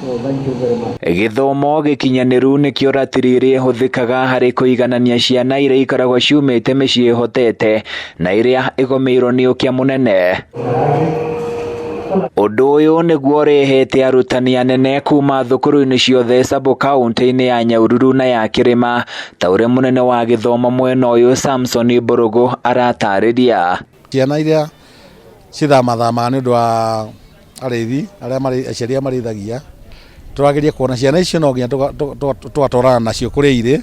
So thank you very much. Gĩthomo gĩkinyanĩru nĩkĩo ratiri ĩrĩa ĩhũthĩkaga harĩ kũiganania ciana iria ikoragwo ciumĩte mĩciĩ ĩhotete na iria ĩgũmĩirwo nĩ ũkĩa mũnene. Ũndũ ũyũ nĩguo ũrehete arutani anene kuma thukuru-inĩ ciothe sub-county-inĩ ya Nyahururu na ya Kĩrĩma ta ũrĩa mũnene wa gĩthomo mwena ũyũ Samson Mbũrũgũ aratarĩria. Ciana iria cithamathamaga nĩ ũndũ wa arĩithi arĩa marĩ aciari arĩa marĩithagia, tũrageria kuona ciana icio no nginya tũgatwarana nacio kũrĩa irĩ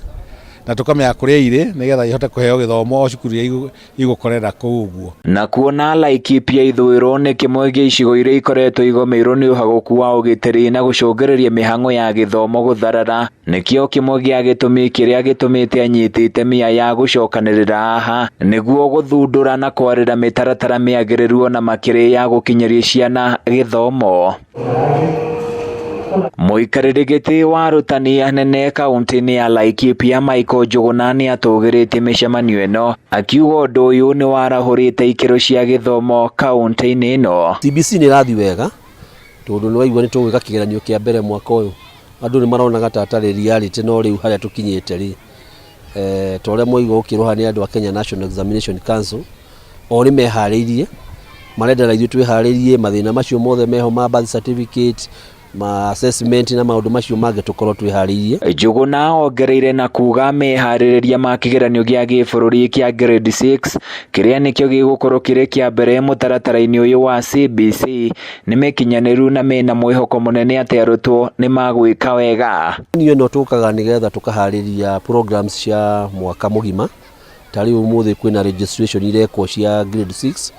na tũkamenya kũrĩa irĩ nĩgetha ihote kũheo gĩthomo o cukuru iria igũkorera kũu ũguo. Na kuona Laikipia ithũĩro nĩ kĩmwe gĩa icigo iria ikoretwo igũmĩirwo nĩ ũhagũku wa ũgitĩri na gũcũngĩrĩria mĩhang'o ya gĩthomo gũtharara, nĩkĩo kĩmwe gĩa gĩtũmi kĩrĩa gĩtũmĩte anyiti itemi aya gũcokanĩrĩra haha nĩguo gũthundũra na kwarĩra mĩtaratara mĩagĩrĩru ona makĩria ya gũkinyĩria ciana gĩthomo. Mũikarĩri gĩtĩ wa arutani anene kaunti-inĩ ya Laikipia Michael Njũgũna nĩatũgĩrĩtie mĩcemanio ĩno akiuga ũndũ ũyũ nĩwarahũrĩte ikĩro cia gĩthomo kaunti-inĩ ĩno. CBC nĩ ĩrathiĩ wega tondũ nĩ waigua nĩ tũgwĩka kĩgeranio kĩa mbere mwaka ũyũ. Andũ nĩ maronaga ta atarĩ reality no rĩu harĩa tũkinyĩte rĩ, ta ũrĩa mwaigua gũkĩrũha nĩ andũ a Kenya National Examination Council, o nĩ meharĩirie, marenda na ithuĩ twĩharĩrie mathĩna macio mothe meho ma birth certificate, ma assessment na maũndũ macio mangĩ tũkorwo twĩharĩirie. Njũgũna ongereire na kuga meharĩrĩria ma kĩgeranio gĩa gĩbũrũri kĩa grade 6 kĩrĩa nĩkĩo gĩgũkorwo kĩrĩ kĩa mbere mũtaratara-inĩ ũyũ wa CBC nĩ mĩkinyanĩru na mena mwĩhoko mũnene atĩ arutwo nĩ magwĩka wega. Niĩ ĩno tũkaga nĩgetha tũkaharĩria programs cia mwaka mũgima. Ta rĩu ũmũthĩ kwĩna registration irekwo cia grade 6.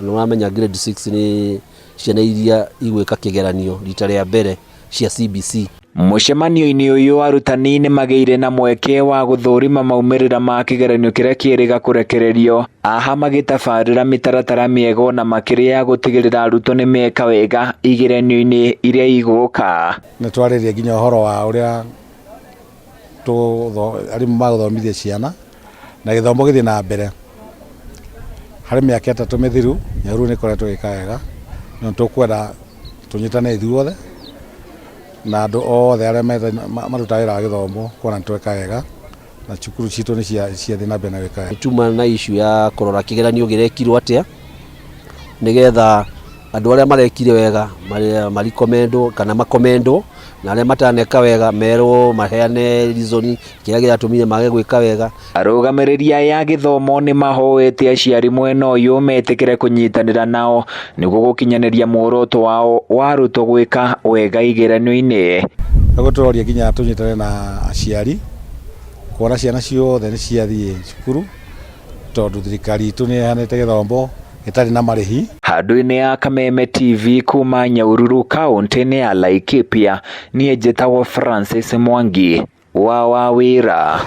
Nĩ wamenya grade 6 nĩ ciana iria igwĩka kĩgeranio rita rĩa mbere cia CBC. Mũcemanio-inĩ ũyũ arutani nĩ magĩire na mweke wa gũthũrima maumĩrĩra ma kĩgeranio kĩrĩa kĩrĩga kũrekererio aha magĩtabarĩra mĩtaratara mĩega na makĩria ya gũtigĩrĩra arutwo nĩ meka wega igeranio-inĩ iria igũka. Nĩ twarĩrie nginya ũhoro wa ũrĩa arimũ magũthomithia ciana na gĩthomo gĩthiĩ na mbere. Harĩ mĩaka 3 mĩthiru Nyahururu nĩ ĩkoretwo ĩgĩka wega, no tũkwenda tũnyitane ithuothe na andũ othe arĩa marutaga wĩra wa gĩthomo kuona nĩ tweka wega na cukuru citũ nĩ ciathiĩ na mbere na gwĩka wega. Tuma na issue ya kũrora kĩgeranio gĩrekirwo atĩa nĩgetha andũ arĩa marekire wega marikomendwo kana makomendwo na arĩa mataneka wega merwo maheane reason kĩrĩa kĩratũmire mage gwĩka wega. Arũgamĩrĩri aya a gĩthomo nĩ mahoete aciari mwena ũyũ metĩkĩre kũnyitanĩra nao nĩguo gũkinyanĩria muoroto wao wa arutwo gwĩka wega igeranio-inĩ. Nĩguo tũroria nginya tũnyitane na aciari kuona ciana ciothe nĩ ciathiĩ cukuru tondũ thirikari itũ nĩ ĩheanĩte gĩthomo gĩtarĩ na marĩhi. Handũ-inĩ ya Kameme TV kuma Nyahururu kaunti-inĩ ya Laikipia, niĩ njĩtagwo Francis Mwangi wa Wawĩra.